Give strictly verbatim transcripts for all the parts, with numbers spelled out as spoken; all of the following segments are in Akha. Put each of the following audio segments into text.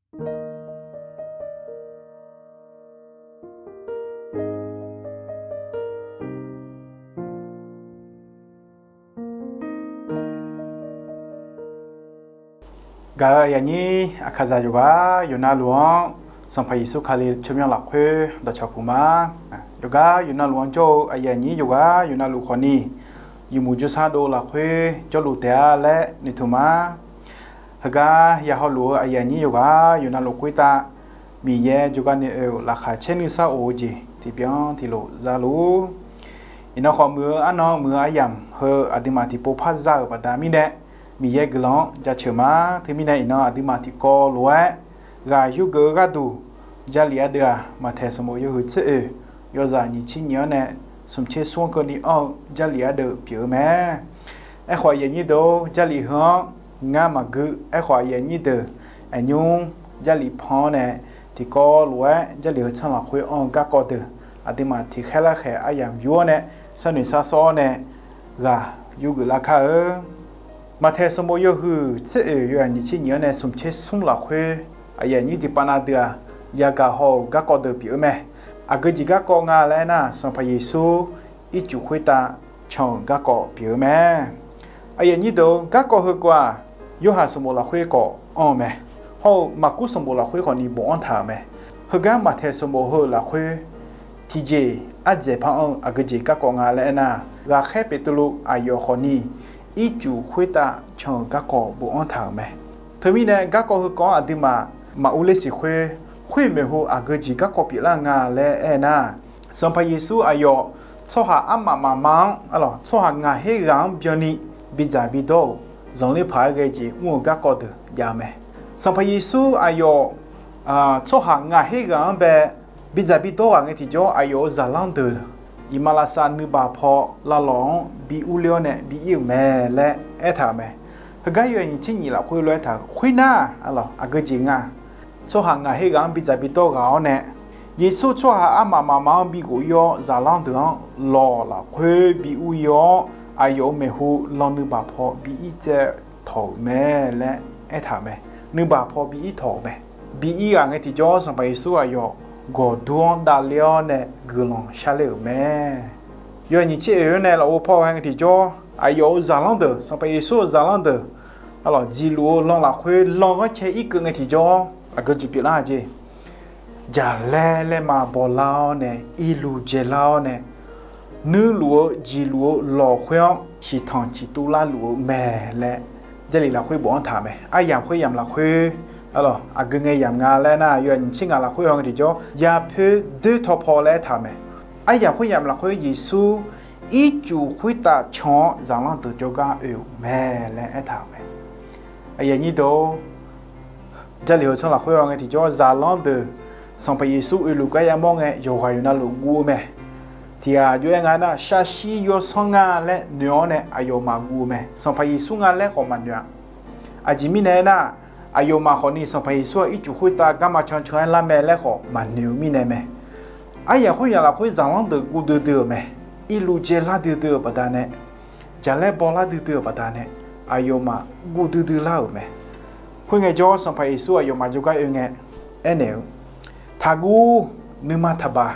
Gaq-eu aqyuif aqnyir aqkaqzaq yawqghaq yawqnavluf-anr, Sanqpaq Yeqsur Kali tsawrmyanr lafkhoer dawqcawq puq ma. Yawqghaq yawqnavluf-anr jawr-eu aqyuif aqnyir yawqghaq yawqnavluf khawfni, yawmuiq jawrshar dov lafkhoer jawrluf taef-a laer noeqtmq ma. Heugar ya hawluf-eu aqyuif aqnyir yawqghaq yawqnavluf khoertav, Miqyaer jawrgar noeq-eu laqkhaq caer nuisar of-eu jeq tiqbyan tiqlof za luf-ur. Iqnan khawf muiq-eu arnan muiq-eu aryamq heu aqduimaf tiqpov par za-euq baqda mirnae, Miqyaer guiqlanq-anr jaceuq ma. Teumirnae iqnan aqduimaf tiqkawv lof-aer ghaq yurgeuf-eu gharduq, Jarlif ardeuv-aq, Maqtaeq sanqbof yawhuiq tser oeq, yawzaq nyiq tser nyiq-anr nae smq tser smr-anr keuvni anr-eu Jarlif ardeuv pyeuf-eu mae. Aerkhawf aqyuif aqnyir deuq-or, Jarlif heu-anr ngar maqgui. Aerkhawf aqyuif aqnyir deuq aqnymr Jarlif pan-awr nae, tiqkawv lof-aer Jarlif heu tsanr lafkhoer anr-eu garkawv deuq, aqduimaf tiqkhaer larkhaeq aryamq yur-awr nae, sharnoeq sharsawr-awr nae, ghaq yurgeuf lar kar-eu. Maqtaeq sanqbof yawhuiq tser oeq, yawzaq nyiq tser nyiq-anr nae smq tser smr lafkhoer, aqyuif aqnyir tiqpav nav deuq-aq, yagaq haw-euq garkawv deuq pyeuf-eu mae. Aqgeu jeq garkawv nga laer aernar, Sanqpaq Yeqsur ircuf khoertav can-euq garkawv pyeuf-eu mae. Aqyuif aqnyir deuq-or, garkawv heukawv-aq, Yorhaq sanqbof lafkhoer khawf anr-eu mae. Hawr-eu Maqkur sanqbof lafkhoer khawfni bofanr taq-euq mae. Heugar Maqtaeq sanqbof heu lafkhoer tiqjeq ardzaeq par anr-eu aqgeu jeq garkawv nga laer aernar, Ghaqkhaer Beqtuvluv aqyawf khawfni ircuf khoertav can-euq garkawv bofanr taq-euq mae. Teumirnae garkawv heukawv-anr aqduimaf maqur ler siq khoer, khoer maeqhu aqgeu jeq garkawv pyeuflar nga laer aernar, Sanqpaq Yeqsur aqyawf tsawrhaq armaf mafma-anr, arlawq, tsawrhaq ngaq her ghaq-anr byanni bidzaq bidawr-euq zanqler paq-aer ghae jeq mr-eu garkawv deuq jav-eu mae. Sanqpaq Yeqsur aqyawf tsawrhaq ngaq her ghaq-anr bae bidzaq bidawr ghaq ngae tiqjawr, aqyawf-euq zaqlanr deuq iqmalavshav nuibaq paw lavlawq-anr bi urler-awr nae bi ir-euq mae laer aertaq-euq mae. Heugar yawzaq nyiq tser nyiq lafkhoer lof-aer taq-euq khoernar, arlawq, aqgeu jeq nga. Tsawrhaq ngaq her ghaq-anr bidzaq bidawr ghaq-awr nae, Yeqsur tsawrhaq armaf mafma-anr bighof ir-awr, zaqlanr deuq-anr lawq lafkhoer bi ur ir-awr, aqyawf-euq maeqhu lan nuibaq paw bi ir tsaev tawq-euq mae laer aertaq-euq mae. Nuibaq paw bi ir tawq-euq mae. Bi ir ghaq ngae tiqjawr, Sanqpaq Yeqsur aqyawf gawqdur-anr davler-awr nae guiqlanq sharler-euq mae. Yawzaq nyiq tser oeq-anr nae lafov paw ghae ngae tiqjawr, aqyawf-euq zaqlanr deuq, Sanqpaq Yeqsur-euq zaqlanr deuq, arlawq, jeqluf-eu lan lafkhoer lan ghanrcae irkeuv ngae tiqjawr, aqgeu jeq pyeuflar-a jeq. Jaqlaer laerma bawlar-awr nae, irluv dzaelar-awr nae, nuiluf-eu jeqluf-eu lawq khoer-anr ciqtanq ciqtuv larluf-eu mae laer, Jarlif lafkhoer bofanr taq-euq mae. Aryamq khoeryamq lafkhoer, arlawq, aqgeu ngae yamq nga laer nar, yawzaq nyiq tser ngaq lafkhoer haw ngae tiqjawr, yapoer doer taw paw laer aertaq-euq mae. Aryamq khoeryamq lafkhoer Yeqsur ircuf khoertav can-awr zaqlanr deuq jawrgar oe-euq mae laer aertaq-euq mae. Aqyuif aqnyir deuq-or, Jarlif heu tsanr lafkhoer haw ngae tiqjawr, zaqlanr deuq Sanqpaq Yeqsur oeluf gar yamawr ngae, yawqghaq yawqnavluf guv-eu mae. Tiqghaq jov-aer nga aernar, sharshir yawsanr nga laer noeq-awr nae aqyawfmaf guv-eu mae. Sanqpaq Yeqsur nga laer khawf maqnoeq-a. Aqjeq mirnae aernar, aqyawfmaf khawfni Sanqpaq Yeqsur-aq ircuf khoertav garma cancan-aer lar mae laer khawf maqnoeq-eu mirnae mae. Aryamq khoeryamq lafkhoer zaqlanr deuq guv duidui-euq mae. Irluv dzaelar duidui-euq baqdanae, jaqlaer bawlar duidui-euq baqdanae, aqyawfmaf guv duidui lar-euq mae. Khoerngae jawr, Sanqpaq Yeqsur aqyawfmaf jawrgar oe ngae aernaeq-eu, Taqguv, nuima taqbaq,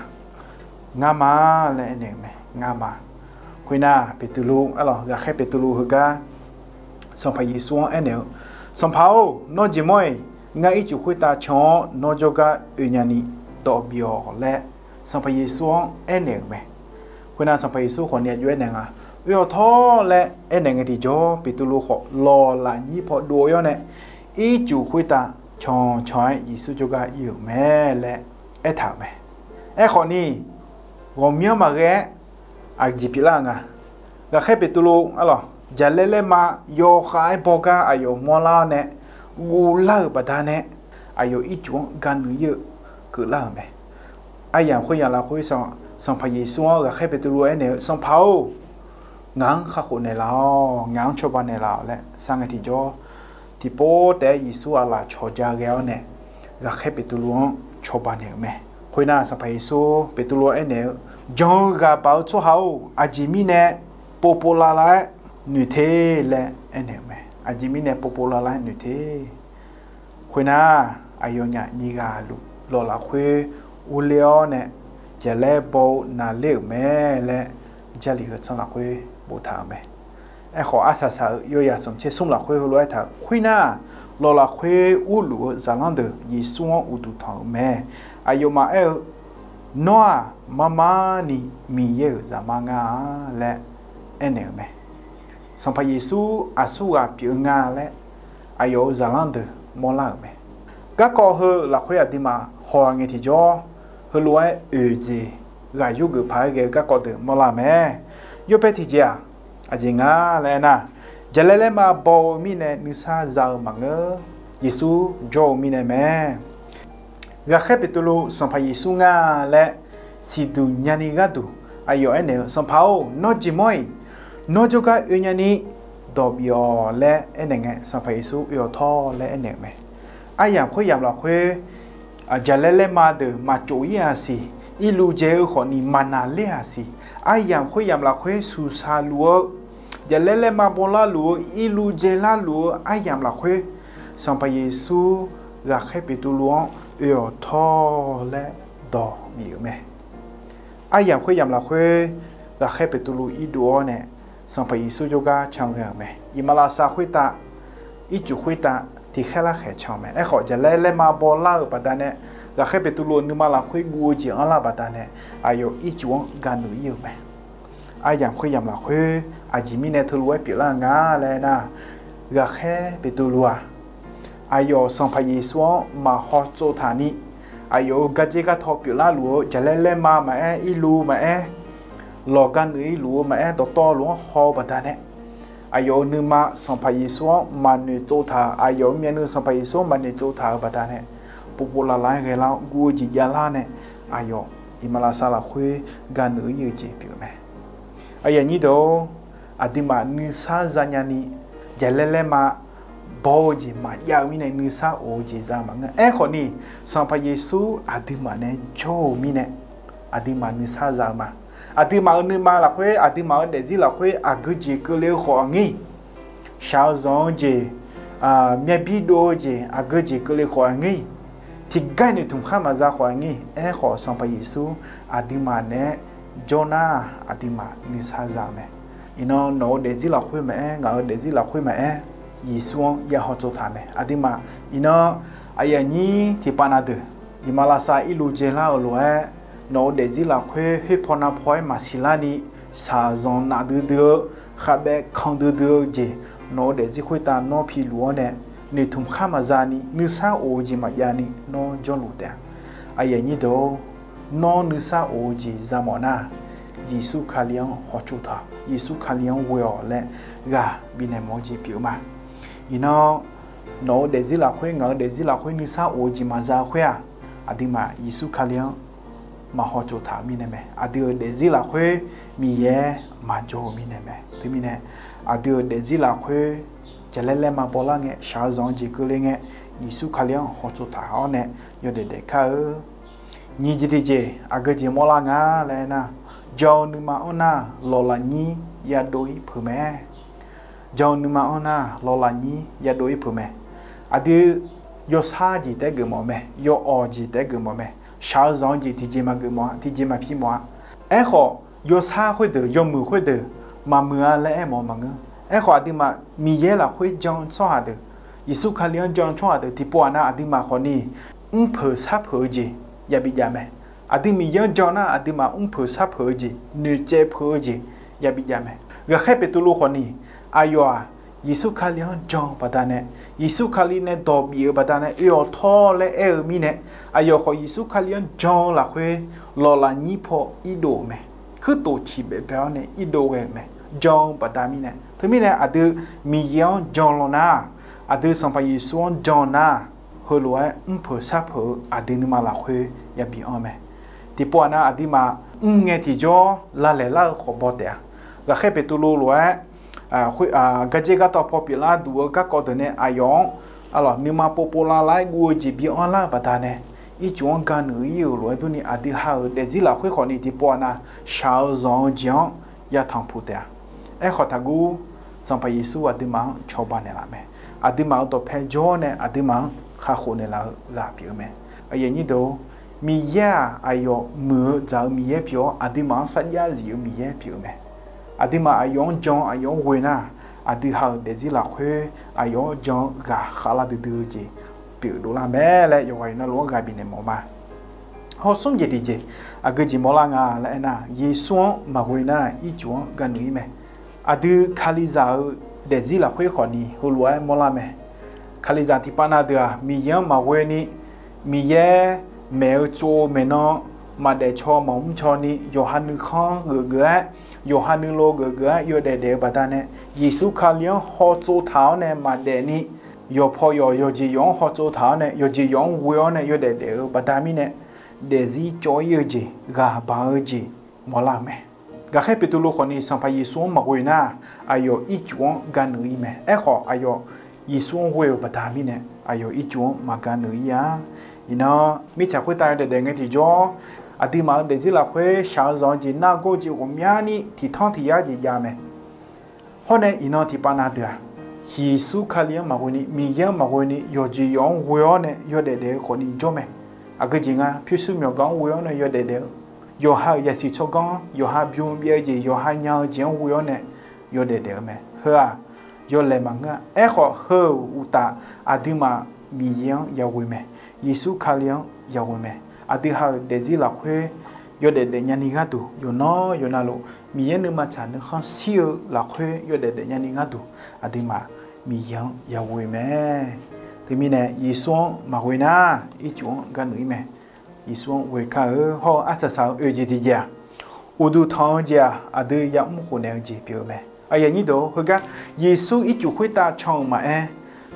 ngar ma laer aernaeq-eu mae. Ngar ma. Khoernar, Beqtuvluv, arlawq, ghaqkhaer Beqtuvluv heugar Sanqpaq Yeqsur-anr aernaeq-eu, Sanqpaq-or, nawr jeq mawr-iq, ngar ircuf khoertav can-awr nawr jawrgar oe nyani dawq bif-awq laer Sanqpaq Yeqsur-anr aernaeq-euq mae. Khoernar, Sanqpaq Yeqsur khawfni aqjox aernaeq nga, Oe-awq tawr laer aernaeq ngae tiqjawr, Beqtuvluv khawf lawq lafnyir paw dov-awr nae, ircuf khoertav cancan-aer Yeqsur jawrgar ir-euq mae laer aertaq-euq mae. Aerkhawfni, ghawqmyanr maqghae-aer aqjeq pyeuflar-eu nga. Ghaqkhaer Beqtuvluv, arlawq, jaqlaer laerma yawkhav-aer baw gar aqyawf mawrlar-awr nae, guvlar-euq baqdanae, aqyawf ircuf-anr ga nuiv ir-eu keuvlar-euq mae. Aryamq khoeryamq lafkhoer Sanqpaq Yeqsur-anr ghaqkhaer Beqtuvluv aernaeq-eu, Sanqpaq-or, ngaq-anr kakhof naeqlaf-awq. Ngaq-anr cawba naeqlaf-awq laer sar ngae tiqjawr, tiqpov taef-aer Yeqsur aqlaf cawqja ghae-awr nae, ghaqkhaer Beqtuvluv-anr cawba naeq-euq mae. Khoernar, Sanqpaq Yeqsur Beqtuvluv-anr aernaeq-eu, Jan-eu ghaq baq-eu tsawrhaq-or, aqjeq mirnae povpov lavlav-aer noeq te laer aernaeq-euq mae. Aqjeq mirnae povpov lavlav-aer noeq te. Khoernar, aqyawfnyaf nyiq ghaq luf lawq lafkhoer urler-awr nae, jaqlaer baw-eu naqler-euq mae laer, Jarlif heu tsanr lafkhoer boftaq-euq mae. Aerkhawf, arsaq saq-eu yawyaq smq tser smr lafkhoer heulof-aer taq-euq, khoernar, lawq lafkhoer urluf-eu zaqlanr deuq Yeqsur-anr uqduq tanq-euq mae. Aqyawfmaf aer-eu, Nawr-aq, marmar ni Miqyaer-euq Zaqmar nga laer aernaeq-euq mae. Sanqpaq Yeqsur aqsurghaq pyeuf-eu nga laer aqyawf-euq zaqlanr deuq mawrlar-euq mae. Garkawv heu lafkhoer aqduimaf haw-a ngae tiqjawr, heulof-aer oeq jeq ghaq yurgeuf paq-aer ghae-eu garkawv deuq mawrlar-euq mae. Yawbae tiqjeq-aq, aqjeq nga laer aernar, jaqlaer laerma baw-eu mirnae nuisar za-eu maqngeur. Yeqsur jawr-eu mirnae mae. Ghaqkhaer Beqtuvluv Sanqpaq Yeqsur nga laer siqduq nyani gharduq aqyawf aernaeq-eu, Sanqpaq-or, nawr jeq mawr-iq, nawr jawrgar oe nyani dawq bif-awq laer aernaeq ngae, Sanqpaq Yeqsur oe-awq tawr laer aernaeq-euq mae. Aryamq khoeryamq lafkhoer, jaqlaer laerma deuq maqcof-ir-aq siq, irluv dzae-eu khawfni maqnaqler-aq siq. Aryamq khoeryamq lafkhoer suqsaq luf-eu, jaqlaer laerma bawlar luf-eu, irluv dzaelar luf-eu aryamq lafkhoer, Sanqpaq Yeqsur Ghaqkhaer Beqtuvluv-anr oe-awq tawr laer dawq bif-euq mae. Aryamq khoeryamq lafkhoer, Ghaqkhaer Beqtuvluv irdov-awr nae, Sanqpaq Yeqsur jawrgar can ghae-euq mae. Iqmalavshav khoertav, ircuf khoertav tiqkhaer larkhaeq can-eu mae. Aerkhawf, jaqlaer laerma bawlar-euq baqdanae, Ghaqkhaer Beqtuvluv-euq nuima lafkhoer guv-eu jeq anrlar-eu baqdanae, aqyawf ircuf-anr gaqnuq ir-euq mae. Aryamq khoeryamq lafkhoer aqjeq mirnae teulof-aer pyeuflar-eu nga laer nar, Ghaqkhaer Beqtuvluv-aq, aqyawf Sanqpaq Yeqsur-anr maqhaw tsovtaq ni, aqyawf-euq gardzer gartaw pyeuflar luf-eu jaqlaer laerma maqaer, irluv maqaer, lawqgar nuiv ir luf-eu maqaer, dawqtawvluf-anr haw-eu baqdanae, aqyawf-euq nuima Sanqpaq Yeqsur-anr maqnoeq tsovtaq, aqyawf-euq myavnuiv Sanqpaq Yeqsur-anr maqnoeq tsovtaq-euq baqdanae, povpov lavlav-aer ghaelar-awr guv-eu jeq javlar nae, aqyawf iqmalavshav lafkhoer gaqnuq ir-eu jeq pyeuf-eu mae. Aqyuif aqnyir deuq-or, aqduimaf nuisar zanya ni, jaqlaer laerma baw-eu jeq maqjav-eu mirnae nuisar of-eu jeq za maqngeur. Aerkhawfni, Sanqpaq Yeqsur aqduimaf nae jawr-eu mirnae, aqduimaf nuisar za-eu ma. Aqduimaf-euq nuima lafkhoer, aqduimaf-euq daefzir lafkhoer aqgeu jeq keuvle-eu khawf aqngir, shaq-eu zanq-eu jeq, myavbir dov-eu jeq aqgeu jeq keuvle khawf aqngir, tiqgar noeqtmq khar maqza khawf aqngir. Aerkhawf, Sanqpaq Yeqsur aqduimaf naeq-aer jawr nar, aqduimaf nuisar za-eu mae. Iqnan nawq-eu daefzir lafkhoer maqaer, ngaq-euq daefzir lafkhoer maqaer, Yeqsur-anr yahaw tsovtaq mae. Aqduimaf iqnan aqyuif aqnyir tiqpav na deuq, iqmalavshav irluv dzaelar-euq lof-aer, nawq-eu daefzir lafkhoer khoerpaw navpaw-aer maqsiq larni, shaq zanq naf duidui-eu, khavbaev kan duidui-eu jeq, nawq-eu daefzir khoertav nawr piluf-awr nae, noeqtmq khar maqza ni, nuisar of-eu jeq maqjav ni nawr jawrluf taef-a. Aqyuif aqnyir deuq-or, nawr nuisar of-eu jeq za mawf nar, Yeqsur Kali-anr hawtsov taq, Yeqsur Kali-anr ghoe-awq laer ghaq bifnaeq mawf-eu jeq pyeuf-eu ma. Iqnan nawq-eu daefzir lafkhoer, ngaq-euq daefzir lafkhoer nuisar of-eu jeq maqza-eu khoer-aq, aqduimaf Yeqsur Kali-anr maqhaw tsovtaq-eu mirnae mae. Aqdui-euq daefzir lafkhoer Miqyaer maqjawr-eu mirnae mae. Teumirnae, aqdui-euq daefzir lafkhoer jaqlaer laerma bawlar ngae, shaq-eu zanq-eu jeq keuvle ngae, Yeqsur Kali-anr haw tsovtaq-awr nae yawdaef daef kar-eu. Nyiq jeq tiqjeq aqgeu jeq mawrlar nga laer aernar, jan-eu nuima anr nar, lawqlaf nyir yadov-ir peuq mae. Jan-eu nuima anr nar, lawqlaf nyir yadov-ir peuq mae. Aqdui yawshar jeq taef-aer geufmawf mae, yawawq jeq taef-aer geufmawf mae. Shaq-eu zanq-eu jeq tiqjeq maqgeuf mawf-a, tiqjeq maqpi mawf-a. Aerkhawf, yawshar khoerdeuq, yawmuiq khoerdeuq maqmuiq-a laer aermawf-eu maqngeur. Aerkhawf, aqduimaf Miqyaer lafkhoer jan-eu tsawrhaq deuq, Yeqsur Kali-anr jan-eu tsawrhaq deuq tiqpov-aq nar, aqduimaf khawfni mrpeuq sharpeuq-eu jeq yabi jav mae. Aqdui Miqyaer-anr jan nar, aqduimaf mrpeuq sharpeuq-eu jeq, noeqtsaev peuq-eu jeq yabi jav mae. Ghaqkhaer Beqtuvluv khawfni, aqyawf-aq, Yeqsur Kali-anr jan-eu baqdanae, Yeqsur Kali nae dawq bif-eu baqdanae oe-awq tawr laer aer-eu mirnae, aqyawf khawf Yeqsur Kali-anr jan-eu lafkhoer lawqlaf nyir paw irdov-euq mae. Kuirtof ciq baef bae-awr nae irdov ghae-euq mae. Jan-eu baqda mirnae, teumirnae aqdui Miqyaer-anr jan law nar, aqdui Sanqpaq Yeqsur-anr jan nar, heulof-aer mrpeuq sharpeuq-eu aqdui nuima lafkhoer yabi anr mae. Tiqpov-aq nar, aqduimaf mr ngae tiqjawr lavlaeq lar-eu khawf baw taef-a. Ghaqkhaer Beqtuvluv lof-aer, gardzer gartaw paw pyeuflar duq-eu garkawv deuq nae aqyawf-anr nuima povpov lavlav-aer guv-eu jeq bi anrlar-eu baqdanae, ircuf-anr gaqnuq ir-euq lof-aer durni, aqdui ha-euq daefzir lafkhoer khawfni tiqpov-aq nar, shaq-eu zanq-eu jeq-anr yatanq puq taef-a. Aerkhawf taqguv, Sanqpaq Yeqsur aqduimaf-anr cawba naeqlaf mae. Aqduimaf-euq dawqpae jawr nae aqduimaf-anr kakhof naeqlaf-eu ghaq pyeuf-eu mae. Aqyuif aqnyir deuq-or, Miqyaer-aq aqyawf muiq-eu dzaq-eu Miqyaer pyeuf-awr, aqduimaf-anr sarjax zif-eu Miqyaer pyeuf-eu mae. Aqduimaf aqyawf-anr jan, aqyawf-anr ghoe nar, aqdui ha-euq daefzir lafkhoer aqyawf-anr jan-eu ghaq khavlar duidui-eu jeq pyeuf dovlar mae laer yawqghaq navluf-anr ghaq bifnaeq mawf ma. Hawr smr jeq tiqjeq, aqgeu jeq mawrlar nga laer aernar, Yeqsur-anr maqghoe nar ircuf-anr ga nuiq-ir mae. Aqdui Kalizaq-eu daefzir lafkhoer khawfni heulof-aer mawrlar mae. Kalizaq tiqpav nav deuq-aq, Miqyaer-anr maqghoe ni, Miqyaer maeq-eu tsov maeqnan maqdaef caw maqmr caw ni, yawqha nuikhanr geufgeuf-aer, yawqha nuilov geufgeuf-aer yawdaef daef-eu baqdanae, Yeqsur Kali-anr hawtsov taq-awr nae maqdaef ni, yawqpaw yawq yawqjeq yawq-anr hawtsov taq-awr nae, yawqjeq yawq-anr ghoe-awr nae yawdaef daef-eu baqda mirnae, daefzir cawv-ir-eu jeq, ghaq baq-eu jeq mawrlar-eu mae. Ghaqkhaer Beqtuvluv khawfni Sanqpaq Yeqsur-anr maqghoe nar, aqyawf ircuf-anr ga nuiq-ir mae. Aerkhawf, aqyawf Yeqsur-anr ghoe-euq baqda mirnae, aqyawf ircuf-anr maqga nuiq-ir-a. Iqnan mirtsaq khoertav yawdaef daef ngae tiqjawr, aqduimaf-euq daefzir lafkhoer shaq-eu zanq-eu jeq, nargawr-eu jeq ghawqmyani tiqtanr tiq yar jeq jav mae. Hawr nae iqnan tiqpav nav deuq-aq, Yeqsur Kali-anr maqghoe ni, Miqyaer-anr maqghoe ni, yawqjeq yawq-anr ghoe-awr nae yawdaef daef-eu khawfni jawr mae. Aqgeu jeq nga, pyurshuir myawqganq-anr ghoe-awr nae yawdaef daef-eu, yawqha-euq yasiq tsawrganr, yawqha bym byaev-eu jeq, yawqha nya-eu jeq-anr ghoe-awr nae yawdaef daef-eu mae. Heu-aq, yawlaeq maqngeur-a. Aerkhawf, heu-euq uqtaf, aqduimaf Miqyaer-anr yaghoe mae. Yeqsur Kali-anr yaghoe mae. Aqdui ha-euq daefzir lafkhoer yawdaef daef nyani gharduq, yawqnan yawqnavluf Miqyaer nuima tsaq nuikhanr shir-eu lafkhoer yawdaef daef nyani gharduq, aqduimaf Miqyaer-anr yaghoe mae. Teumirnae Yeqsur-anr maqghoe nar, ircuf-anr ga nuiq-ir mae. Yeqsur-anr ghoe kar-eu hawr-eu arsaq saq-eu oeq jeq tiqjeq-aq, uqduq tanq-eu jeq-aq, aqdui yamr khofnaeq-eu jeq pyeuf-eu mae. Aqyuif aqnyir deuq-or, heugar Yeqsur ircuf khoertav can-euq maqaer,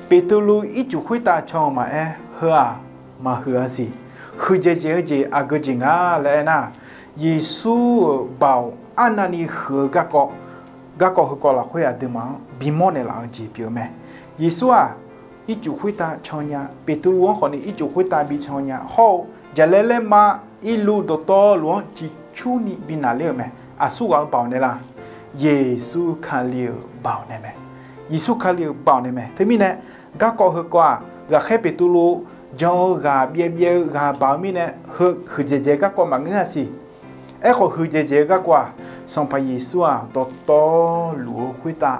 Beqtuvluv ircuf khoertav can-euq maqaer, heu-aq maqhuiq-a siq. Huiqdzaeq dzaeq-eu jeq aqgeu jeq nga laer aernar, Yeqsur-euq baoq arnavni huiq-eu garkawv, garkawv heukawv lafkhoer aqduimaf-anr bimawr naeqlaf-eu jeq pyeuf-eu mae. Yeqsur-aq, ircuf khoertav can nya, Beqtuvluv-anr khawfni ircuf khoertav bi can nya hawr-eu, jaqlaer laerma irluv dawqtawvluf-anr ciqcurni bi naqler-euq mae. Aqsurghaq-eu baoq naeqlaf, Yeqsur Kali-euq baoq naeq mae. Yeqsur Kali-euq baoq naeq mae. Teumirnae, garkawv heukawv-aq, ghaqkhaer Beqtuvluv jan-eu ghaq byaev byaev-eu ghaq baq-eu mirnae, heu huiqdzaeq dzaeq-eu garkawv maqngeur-a siq. Aerkhawf, huiqdzaeq dzaeq-eu garkawv-aq, Sanqpaq Yeqsur-aq, dawqtawvluf-eu khoertav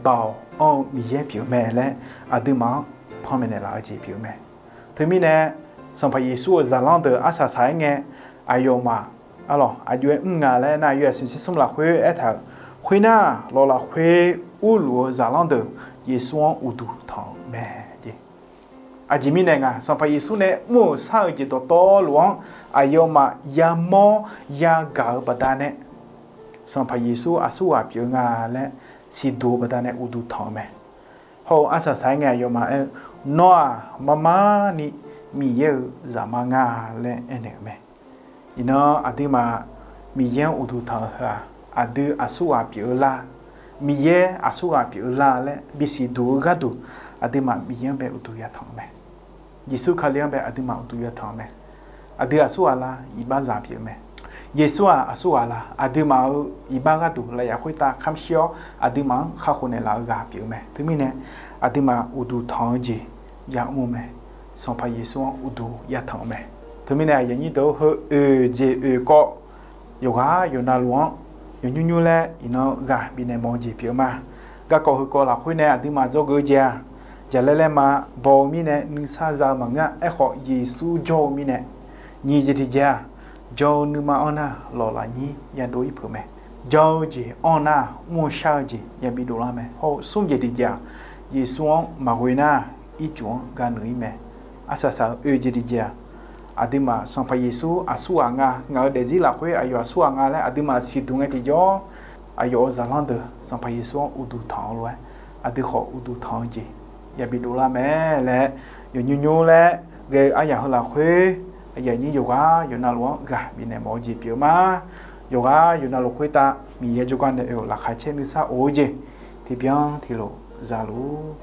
baoq anr-eu Miqyaer pyeuf-eu mae laer aqduimaf-anr panmaeq naeqlaf-eu jeq pyeuf-eu mae. Teumirnae, Sanqpaq Yeqsur-euq zaqlanr deuq arsaq saq-aer ngae, aqyawfmaf arlawq aqjox-aer mr nga laer nar, yawhaiq smq tser smr lafkhoer aertaq-euq khoernar, lawq lafkhoer urluf-eu zaqlanr deuq Yeqsur-anr uqduq tanq-euq mae jeq. Aqjeq mirnae nga, Sanqpaq Yeqsur nae mr-euq shar-eu jeq dawqtawvluf-anr aqyawfmaf yamawr yagaq-eu baqdanae, Sanqpaq Yeqsur aqsurghaq pyeuf-eu nga laer siqduq-eu baqdanae uqduq tanq-eu mae. Hawr-eu arsaq saq-aer ngae aqyawfmaf aer-eu, Nawr-aq marmarni Miqyaer-euq zaqmar nga laer aernaeq-euq mae. Iqnan aqduimaf Miqyaer-anr uqduq tanq-eu heu-aq, aqdui aqsurghaq pyeuf-eu lar, Miqyaer aqsurghaq pyeuf-eu lar laer bisiq duq-eu gharduq, aqduimaf Miqyaer-anr bae uqduq yatanq-eu mae. Yeqsur Kali-anr bae aqduimaf uqduq yatanq-eu mae. Aqdui aqsurghaq lar iqbaxzaq pyeuf-eu mae. Yeqsur-aq aqsurghaq lar aqduimaf-euq iqbax gharduq lafyaf khoertav kamq shir-awr, aqduimaf-anr kakhof naeqlaf-eu ghaq pyeuf-eu mae. Teumirnae, aqduimaf uqduq tanq-eu jeq yamr-eu mae. Sanqpaq Yeqsur-anr uqduq yatanq-eu mae. Teumirnae aqyuif aqnyir deuq-or, heu oeq jeq oeq kawv yawqghaq yawqnavluf-anr yawnymr nymr laer iqnan ghaq bifnaeq mawf-eu jeq pyeuf-eu ma. Garkawv heukawv lafkhoer nae aqduimaf dzawgeuf-eu jeq-aq, jaqlaer laerma baw-eu mirnae nuisar za-eu maqngeur-a. Aerkhawf, Yeqsur jawr-eu mirnae nyiq jeq tiqjeq-aq, jan-eu nuima anr nar lawq lafnyir yadov-ir peuq mae. Jan-eu jeq anr nar mr-eu shar-eu jeq yabi dovlar mae. Hawr-eu smr jeq tiqjeq-aq, Yeqsur-anr maqghoe nar ircuf-anr ga nuiq-ir mae. Arsaq saq-eu oeq jeq tiqjeq-aq, aqduimaf Sanqpaq Yeqsur aqsurghaq nga, ngaq-euq daefzir lafkhoer aqyawf aqsurghaq nga laer aqduimaf siqduq ngae tiqjawr, aqyawf-euq zaqlanr deuq Sanqpaq Yeqsur-anr uqduq tanq-eu lof-aer, aqdui khawf uqduq tanq-eu jeq yabi dovlar mae laer, yawnymr nymr laer ghae-eu aryaq heu lafkhoer, aqyuif aqnyir yawqghaq yawqnavluf-anr ghaq bifnaeq mawf-eu jeq pyeuf-eu ma. Yawqghaq yawqnavluf khoertav Miqyaer jawrgar nae oe-euq laqkhaq caer nuisar of-eu jeq tiqbyan tiqlof za luf